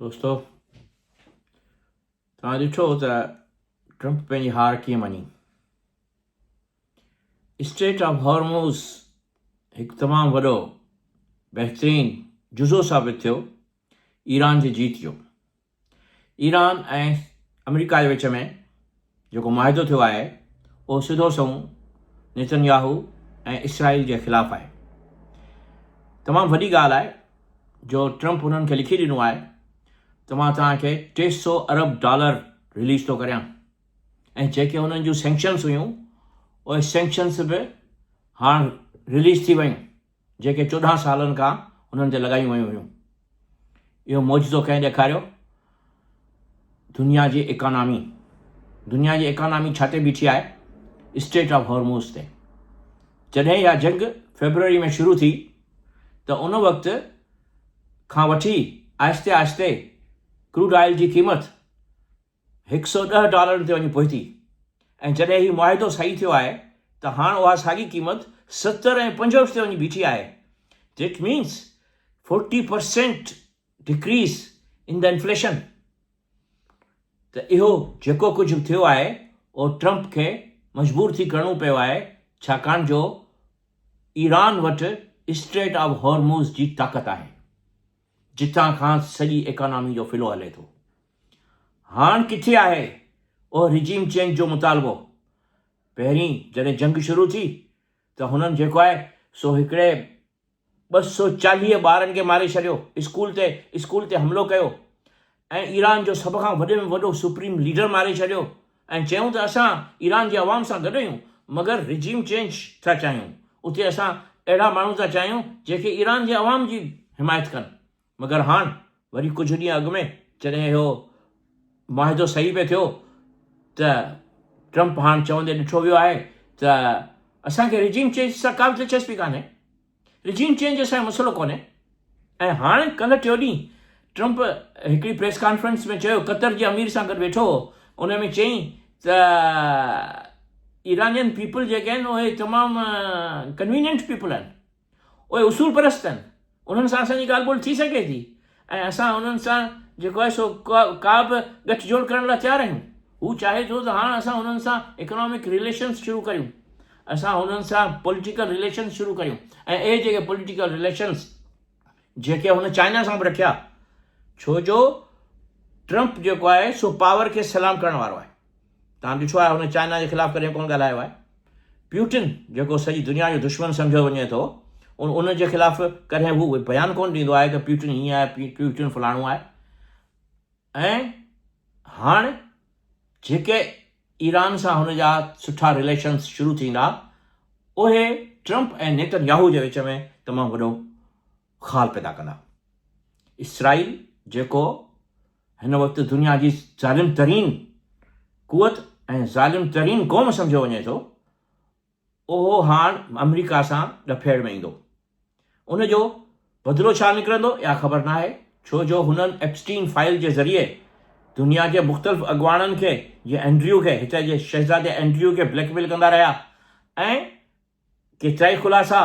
دوستو توهان ڏٺو ته ٽرمپ پنهنجي هار ڪيئن مڃي. اسٽريٽ آف هارموز هڪ تمام وڏو بهترين جزو ثابت ٿيو ايران جي جيت جو. ايران ۽ آمريڪا جي وچ ۾ جيڪو معاهدو ٿيو آهي اهو سڌو سنئون نيتن ياهو ۽ اسرائيل جي خلاف آهي. تمام وڏي ڳالهه آهي جو ٽرمپ انهن کي لکي ڏنو آهي ته مان توهان کي 300 ارب ڊالر رليز ٿو ڪريان ۽ جيڪي انهن جون سينڪشنس هيون اهي سينڪشنس به هاڻ رليز ٿي ويون. جيڪي 14 سالن کان انهن تي لڳايون ويون هيون. اهو معجزو ڪنهن ڏيکاريو؟ دنيا جي اڪانامي. دنيا جي اڪانامي ڇا تي بيٺي آهي؟ اسٽيٽ آف هارموز تي. جڏهن اها جنگ فيبروري ۾ شروع ٿي ته ان وقت کان وٺي آهستي آهستي ڪروڊ آئل جي قيمت 110 ڊالرن تي وڃي پهتي ۽ جڏهن هي معاهدو صحيح ٿيو آهي ته هاڻ اها ساڳي قيمت 70 ۽ 65 تي وڃي بيٺي آهي that means 40% decrease in the inflation ته اهو جيڪو ڪجهه به ٿيو آهي اهو ٽرمپ کي مجبور ٿي ڪرڻو پيو آهي ڇاڪاڻ جو ايران وٽ اسٽريٽ آف هارموز جي طاقت آهي جتان کان سڄي ايڪانامي جو فلو هلي ٿو. هاڻ ڪٿي آهي اهو رجيم چينج جو مطالبو؟ پهرين جڏهن جنگ شروع ٿي ته هنن جيڪو آهي سو هڪڙي 240 ٻارن کي ماري ڇڏيو، اسڪول تي اسڪول تي حملو ڪيو ۽ ايران جو سڀ کان وڏي ۾ وڏو سپريم ليڊر ماري ڇڏيو ۽ چيائون ته اسان ايران جي عوام سان گڏ آهيون مگر رجيم چينج ٿا چاهيون، اتي اسان اهڙا ماڻهو ٿا چاهيون جيڪي ايران جي عوام جي حمايت ڪن. مگر هاڻ وري ڪجهه ڏينهن اڳ ۾ جڏهن اهو معاهدو صحيح پئي ٿيو ته ٽرمپ هاڻ چوندي ڏٺو ويو آهي ته اسان کي رجيم چينج سان ڪا به دلچسپي ڪانهي، رجيم چينج اسان جو مسئلو ڪونهي. ۽ هاڻ ڪلهه ٽيو ڏينهن ٽرمپ هڪڙي پريس ڪانفرنس ۾ چيو، قطر جي امير سان گڏ ويٺو هو، ان ۾ چيائين ته ايرانين پيپل جيڪي آهن اهي تمام ڪنوينينٽ پيپل آهن. اهي اصول پرست آهن، انهن سان اسان جي ڳالهه ٻولهه ٿي سگهي ٿي ۽ اسان انهن سان جيڪو آهي سو ڪا به ڳٺ جوڙ ڪرڻ لاء تيار آهيون. هو چاهي ٿو ته هاڻ اسان انهن سان اڪنامڪ رليشنز شروع ڪريون، اسان انهن سان پوليٽيڪل رليشنز شروع ڪريون ۽ اهي جيڪي پوليٽيڪل رليشنز جيڪي هن چائنا سان به رکيا، ڇو جو ٽرمپ جيڪو آهي سو پاور کي سلام ڪرڻ وارو آهي. توهان ڏٺو آهي هن چائنا جي خلاف ڪڏهن ڪونه ڳالهايو آهي. پيوٽن جيڪو سڄي دنيا جو دشمن سمجهيو وڃي ٿو ان جي خلاف ڪڏهن هو بيان ڪونه ڏيندو آهي ته پيوٽن هيئن آهي پيوٽن فلاڻو آهي. ۽ هاڻ جيڪي ايران سان هن جا سٺا رليشنز شروع ٿيندا اهي ٽرمپ ۽ نيتن ياهو جي وچ ۾ تمام وڏو خال پيدا ڪندا. اسرائيل جيڪو هن وقت دنيا جي ظالم ترين قوت ۽ ظالم ترين قوم سمجهيو وڃي ٿو، اهو هاڻ آمريڪا سان ڏڦيڙ ۾ ايندو. ان جو بدلو ڇا نڪرندو اها خبر ناهي، ڇو جو هنن ايپسٽين فائل جي ذريعي دنيا جي مختلف اڳواڻن کي جيئن اينڊريو کي هتي جي شهزادي اينڊريو کي بليڪ ميل ڪندا رهيا ۽ ڪيترائي خلاصا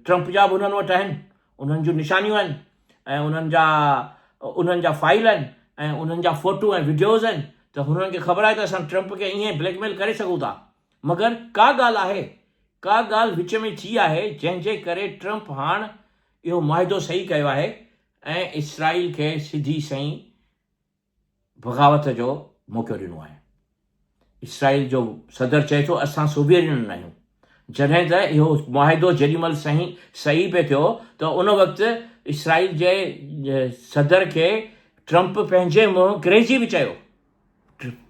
ٽرمپ جا به انهن وٽ آهن، انهن جون نشانيون آهن ۽ انهن جا انهن جا فائل آهن ۽ انهن جا فوٽو ۽ وڊيوز آهن ته هنن کي خبر آهي ته اسان ٽرمپ کي ائين بليڪ ميل ڪري سگهون ٿا مگر ڪا ڳالهه آهي ڪا ڳالهه وچ ۾ ٿي آهي جنهن جي ڪري ٽرمپ هاڻ اهو معاهدو صحيح ڪيو آهي ۽ اسرائيل کي سڌي سئين بغاوت جو موقعو ڏنو آهي. اسرائيل جو صدر چئي ٿو اسان سوويرين نه آهيون. جڏهن ته اهو معاهدو جيڏي مهل صحيح صحيح پئي ٿيو ته ان وقت اسرائيل جي صدر کي ٽرمپ پنهنجي منهن ڪريزي به چيو.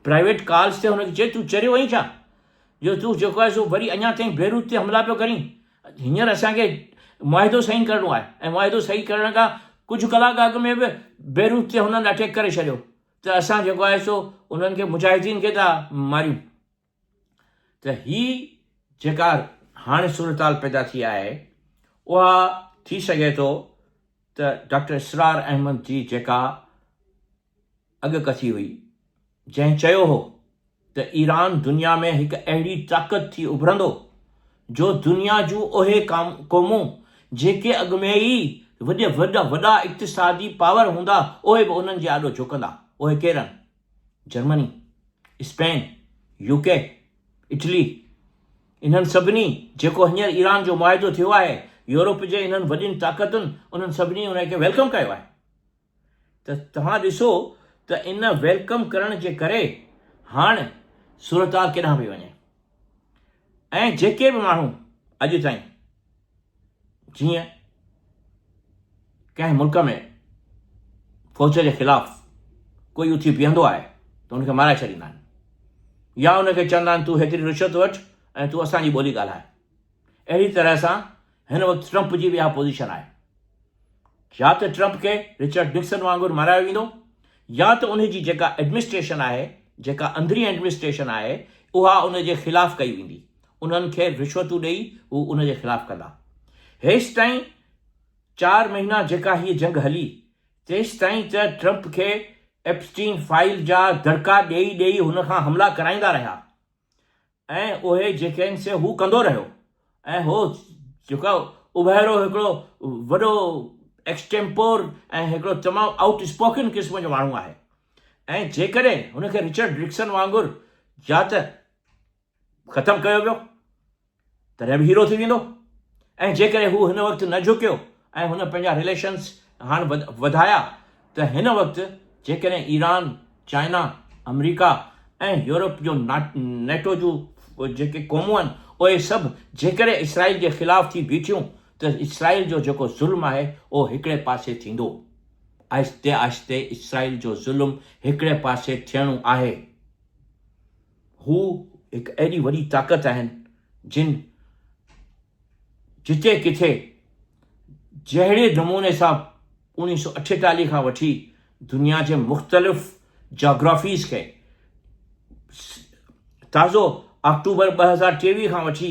پرائيويٽ ڪالز تي هن کي چيو تون چريو آهين ڇا جو تون جيڪو آهي سو وري اڃا تائين بيروت تي حملا پيو ڪرين. هينئر اسان کي معاهدو صحيح ڪرڻو آهي ۽ معاهدو صحيح ڪرڻ کان ڪجهه ڪلاڪ اڳ ۾ به بيروت تي هنن اٽيڪ ڪري ڇڏيو ته اسان جيڪو آهي سو انهن کي مجاهدين کي ٿا ماريون ته هي جيڪا هاڻي صورتحال پيدا ٿي آهي اها ٿي سگهي ٿو ته ڊاڪٽر اسرار احمد جي جيڪا اڳڪٿي هئي، جنهن چيو هو ته ايران دنيا ۾ هڪ اهڙي طاقت ٿي اڀرندو جو دنيا جون اهي قومون جيڪي اڳ ۾ ئي وڏي وڏا وڏا اقتصادي پاور هوندا اهي به انهن جي آڏو جهڪندا. اهي ڪير آهن؟ جرمني، اسپين، يو ڪي، اٽلي، انهن سڀني جيڪو هينئر ايران جو معاهدو ٿيو آهي، يورپ جي انهن وڏين طاقتن انهن سڀني ان کي welcome ڪيو آهي. ته توهان ڏسو ته ان welcome ڪرڻ جي ڪري هاڻ صورتحال ڪيڏانهن پئي وڃي ۽ جيڪي به ماڻهو اڄ تائين جيئن ڪنهن ملڪ ۾ فوج جي خلاف ڪوئي اٿي بيهندو آهي ته ان کي مارائي ڇڏيندا آهن يا ان کي چوندا آهن تون هيتري رشوت وٺ ۽ تون اسان جي ٻولي ڳالهاء. اهڙي طرح سان هن وقت ٽرمپ جي به اها پوزيشن آهي. يا ته ٽرمپ کي رچرڊ نڪسن وانگر مارايو ويندو يا ته ان جي جيڪا ايڊمنسٽريشن آهي، جيڪا اندرين ايڊمنسٽريشن آهي، اها ان جي خلاف ڪئي ويندي. انهن کي رشوتون ڏئي هو ان جي خلاف ڪندا. هيستائين چار مهينا جيڪا هيء جنگ هلي، تيستائين ته ٽرمپ کي ايپسٽين فائل جا دڙڪا ڏيئي ڏيئي هن کان حملا ڪرائيندا رهيا ۽ اهي جيڪي آهن سي هو ڪندو رهيو ۽ هو جيڪو اڀيرو هڪڙو وڏو ايڪسٽيمپور ۽ هڪڙو تمام آئوٽ اسپوڪن قسم جو ماڻهو آهي ۽ جيڪڏهن هن کي رچرڊ نڪسن وانگر يا ته ختم ڪيو ويو تڏهن به هيرو ٿي ويندو ۽ جيڪڏهن هو هن وقت نه جهڪيو ۽ هن پنهنجا رليشنس هاڻ وڌايا ته هن وقت جيڪڏهن ايران، چائنا، آمريڪا ۽ يورپ جو نيٽو جون جيڪي قومون آهن اهي سڀ جيڪڏهن اسرائيل جي خلاف ٿي بيٺيون ته اسرائيل جو جيڪو ظلم آهي اهو هڪڙي پاسي ٿيندو. آهستي آهستي اسرائيل جو ظلم هڪڙي پاسي ٿيڻو آهي. هو هڪ ايڏي وڏي طاقت آهن جن جتي ڪٿي جهڙي نموني سان 1948 کان وٺي دنيا جي مختلف جاگرافيز کي تازو آڪٽوبر 2023 کان وٺي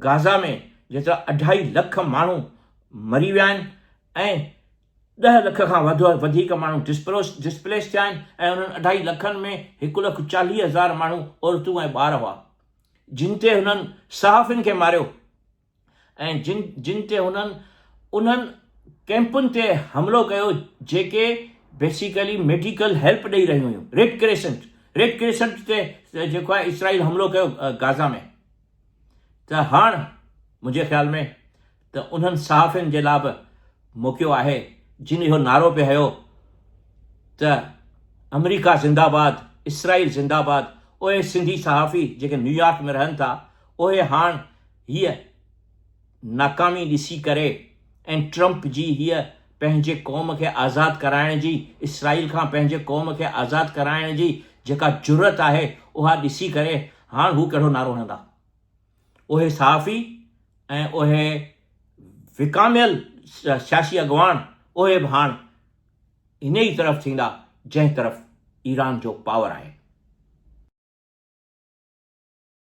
گازا ۾ جيترا اڍائي لک ماڻهو مري ويا آهن ۽ ڏهه لک کان وڌيڪ ماڻهو ڊسپليس ٿيا آهن ۽ انهن اڍائي لکن ۾ 1,40,000 ماڻهو عورتون ۽ ٻار هئا جن تي هنن صحافين کي ماريو ۽ جن جن تي هنن انهن ڪيمپن تي حملو ڪيو جيڪي بيسيڪلي ميڊيڪل هيلپ ڏئي رهيون هيون ريڊ ڪريسنٽ ريڊ ڪريسنٽ تي جيڪو آهي اسرائيل حملو ڪيو گازا ۾ ته هاڻ منهنجي خيال ۾ ته انهن صحافين جي لاء به موقعو آهي جن اهو نعرو پئي هنيو ته آمريڪا زنده باد، اسرائيل زنده باد، اهي سنڌي صحافي جيڪي نيويارڪ ۾ رهن ٿا اهي هاڻ هيء ناڪامي ڏسي ڪري ۽ ٽرمپ جي هيء پنهنجي قوم کي آزاد ڪرائڻ جي اسرائيل کان پنهنجي قوم کي آزاد ڪرائڻ جي جيڪا جرئت آهي اها ڏسي ڪري هاڻ هو ڪهڙو نعرو هڻندا. اهي صحافي ۽ اهي وڪاميل سياسي اڳواڻ اهي به هاڻ انهي طرف ٿيندا جنهن طرف ايران جو پاور آهي.